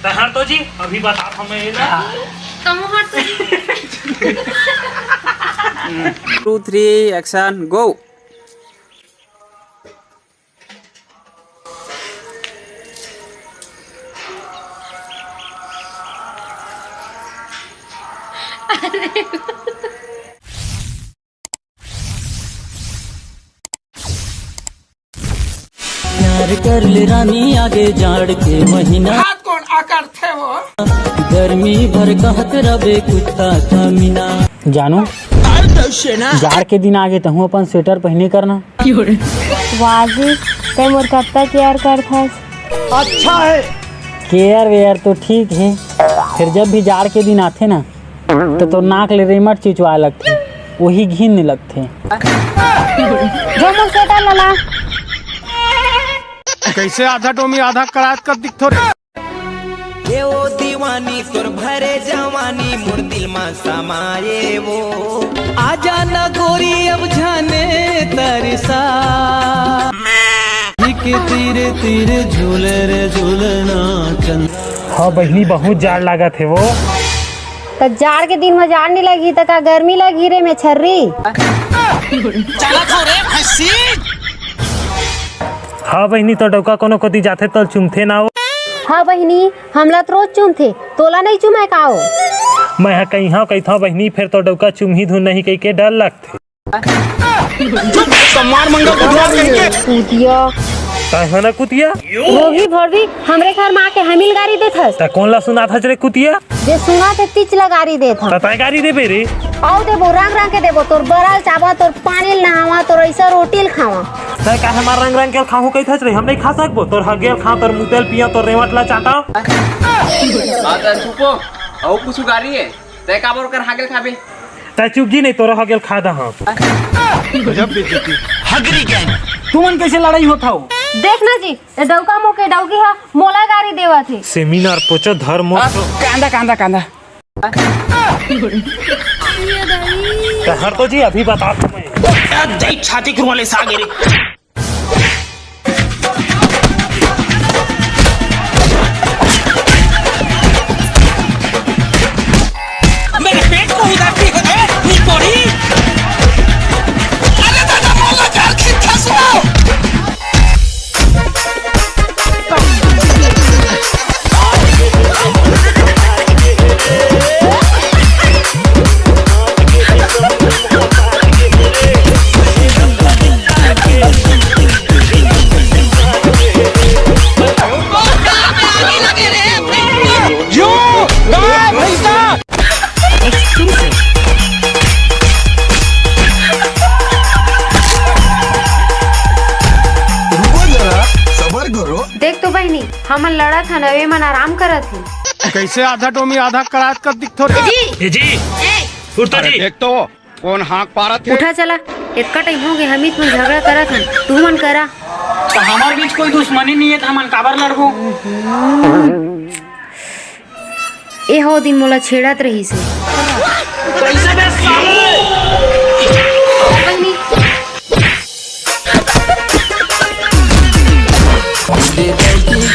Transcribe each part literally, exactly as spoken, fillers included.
तहर तो जी, अभी बता हमें ये ना। कहूँ हट तो जी। Two, three, action, go। प्यार कर ले रानी, आगे जाड़ के महीना। हाथ कौन आकर थे वो? गर्मी भर कहत रबे कुत्ता कमीना। जानू, जाड़ के दिन आगे, तहूँ अपन स्वेटर पहने करना। वाजी, ते मोर कत्ता केयर करथस। अच्छा है। केयर वेयर तो ठीक है, फिर जब भी जाड़ के दिन आथे ना, तो तोर नाक ले रेमट चिचवाए लगथे, वही घिन लगथे। जो मोर स्वेटर ला ला। कैसे आधा डोमी आधा करात कर दिखथो रे? ए ओ दीवानी, तोर भरे जवानी मोर दिल मा समाए वो। आजा ना गोरी, अब जाने तरसा। के तीरे तीरे झूले रे झूलना चंद। हाँ बहिनी, बहुत जाड़ लागत हे वो। त जाड़ के दिन में जाड़ नहीं लगी त का गर्मी लगी रे, मैं छर्री? चला थो रे भैंसी। हाँ बहिनी, तो डौका कोनो कोती जाथे तो चुमथे ना वो। हाँ बहिनी, हमला तो रोज चुमथे, तोला नहीं चुमाए का वो? मैं हा कहीं हाँ कही था बहिनी, फिर तो डौका चुमही धुन नहीं कही के डर लगथे। सम्मान मंगल बुधवार कहिके। कुतिया। तैं ह ना कुतिया? रोगी भोरवी, हमरे घर मा आके हमिल गारी देथस। त कोन ला सुनाथस रे कुतिया? जे सुनाथे तिच ला गारी देथस। त तैं गारी देबे रे? अउ देबो, रंग रंग के देबो, तोर बरल चाबा, तोर पानी ल नहावा, तोर ऐसा रोटी ल खावा। तैं का हमार रंग रंग के खाहू कहिथस रे? हम नहीं खा सकबो? तोर हगेल खा, तोर मुतेल पिया, तोर रेवट ला चाटा। बात है, चुपो। अउ कुछ गारी है? तैं काबर ओकर हागेल खाबे? तैं चुप जी, नहीं तोरा हागेल खा दा हाँ। गजब बेइज्जती। हगरी गैंग। तुमन कैसे लड़ाई होत हव? देख ना जी, ए डौका मोके डौकी हा मोला गारी देवत हे। सेमिनार पोचो धर मोर अब तो। कांदा, कांदा, कांदा। तहर तो जी अभी बता तुम्हें। अब जाई छाती कुरवाले सागे रे। मेरे पेट को उधर भी है, निपोरी। अरे दादा, मोला कार खींचा सुनाओ। रुको जरा, सबर करो। देख तो बहिनी, हमन लड़त हन, अउ ए मन आराम करत हे। कैसे आधा डोमी आधा करात कर दिखथो रे? जी। ए जी, ए। उठ तो अरे जी। देख तो, कोन हांक पारत हे? उठा चला, एक्का टाइम हो गे, हमीच मन झगड़ा करत हन, तुमन करा। त हमर बीच कोई दुश्मनी नहीं है, त हमन काबर लड़बो? ए हो दिन मोला छेड़त रहिस हे। कैसे बे साले? बहिनी।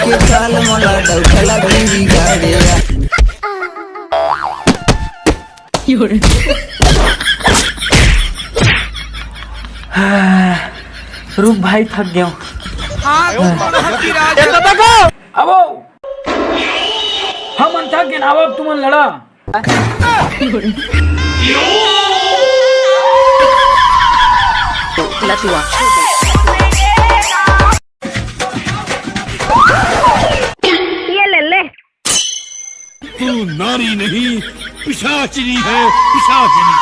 के चाल मोला डौका लगी गाड़िया। रुक भाई, थक गया हूँ। अब वो हमन थक गेन, अब तुमन लड़ा। लतुआ। ये ले ले। तू नारी नहीं, पिशाचिनी है, पिशाचिनी।